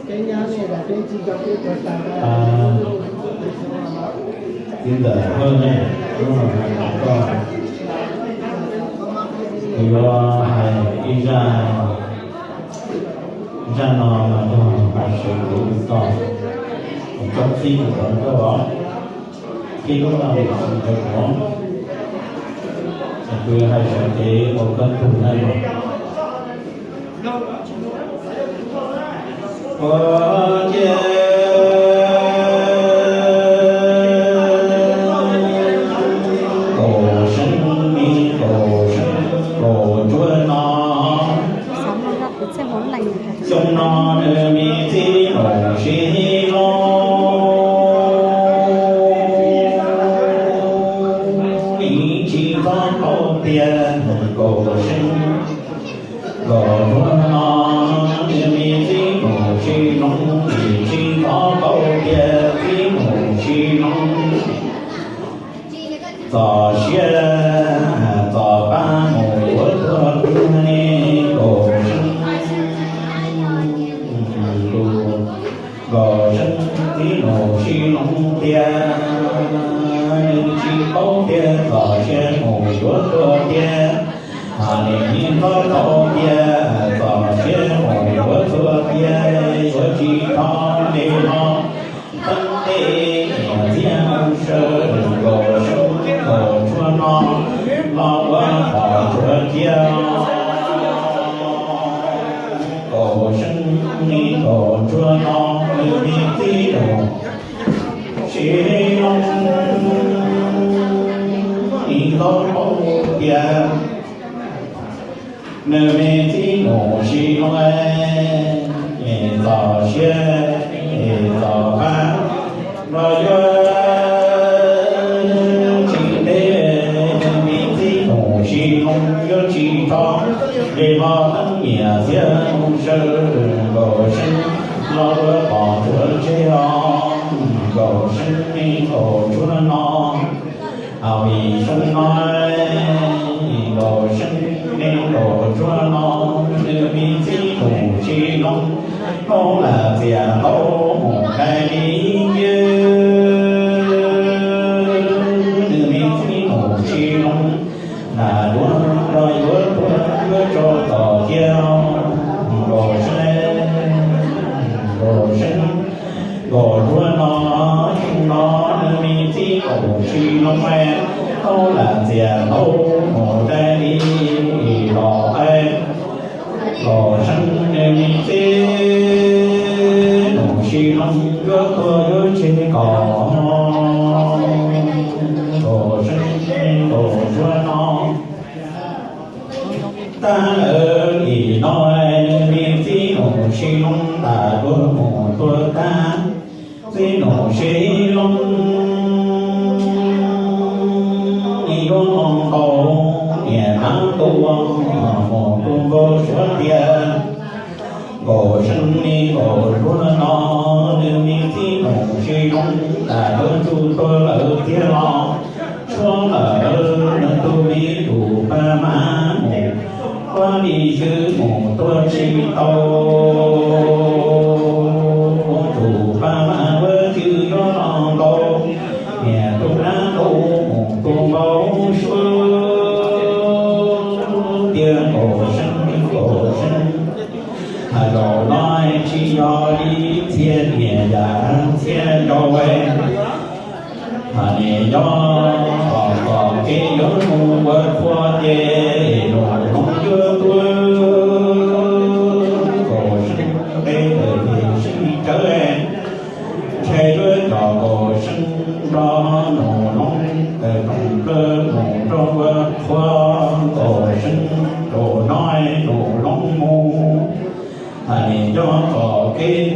Txiv ntawm Hawj ne, hnub no hais kom koj, kuv yuav hais ib zaj, zaj no mas yog hais sawv kev mus txog tsob txib ntawd koj os. Txij hnub no mus txog thaum kuv, kuv yuav hais sawv kev mus koj tug na. Ua ciav Kaum Seeb, Kaum Seeb, Kaum Tsuab no, xyoo no nws me txiv Kaum Sib Loo ib tsis txhob tau tias Kaum Seeb, Kaum Tsuab no, nws me txiv Kaum Sib Loo ib tsis txhob tau tias txiv Kaum Sib Loo txom siab txom pab mus yuav tuag tiag ne Kaum Seeb. Kaum Seeb, txiv Kaum Sib Loo tiag, nws tsis paub tias txom siab mus yuav tuag tiag. Hos nws yeej paub tau tias txom siab mus yuav tuag tiag, yuav tsis tau li no. Teeb tej niam txiag mus saw Kaum Seeb, Kaum Tsuab no los ua pom tsuav cia. Kaum Seeb, Kaum Tsuab no, nws me txiv Kaum Sib Loo ib txhob tau tias nws me txiv Kaum Sib Loo es txom siab es txom pab los yuav tsis ntev, nws me txiv Kaum Sib Loo yuav tsis tau li no. Teeb niam txiag mus saw Kaum Seeb los ua pom tsuav cia. Kaum Seeb, Kaum Tsuab no, hos vim xyoo no Kaum Seeb, Kaum Tsuab no, nws me txiv Kaum Sib Loo, Hmoob lam txias tau mus dai li ywg, nws me txiv Kaum Sib Loo nram duav los yuav tuag yuav tso tom cia. Kaum Seeb, Kaum Seeb, Kaum Tsuab no, xyoo no nws me txiv Kaum Sib Loo, Hmoob lam txias tau mus dai li los dai. Kaum Seeb, nws me txiv Kaum Sib Loo yuav tuag yuav tseg kom Kaum Seeb, Kaum Tsuab no. Tag lawm li no, nws me txiv Kaum Sib Loo tas tuag mus tuag tag. Txiv Kaum Sib Loo yuav mus ntaus niam hnab tua mus tu npau suav tias Kaum Seeb, Kaum Tsuab no, nws me txiv Kaum Sib Loo tas tuag tsuj tuag lawm tiag los tshuav lawm nws tus me tus pab mab mus ua li xwb mus tuag tsis tau. Tus pab mab ua li xwb yuav los ntaus niam tus hnab tua mus tu npau suav tias Kaum Seeb, Kaum Seeb, zaum no tsis yog li txhia niam yam txhia nraug, hos nws yog tom kev yuav mus ua txhua ces Nus Loob yuav tuag. Kaum Seeb qe tawm ces sib tsawv, ntshe yuav coj Kaum Seeb nrog Nus Loob tawm rooj plawv mus rau ua qhua. Kaum Seeb, zaum no Nus Loob mus, hos nws yog tom kev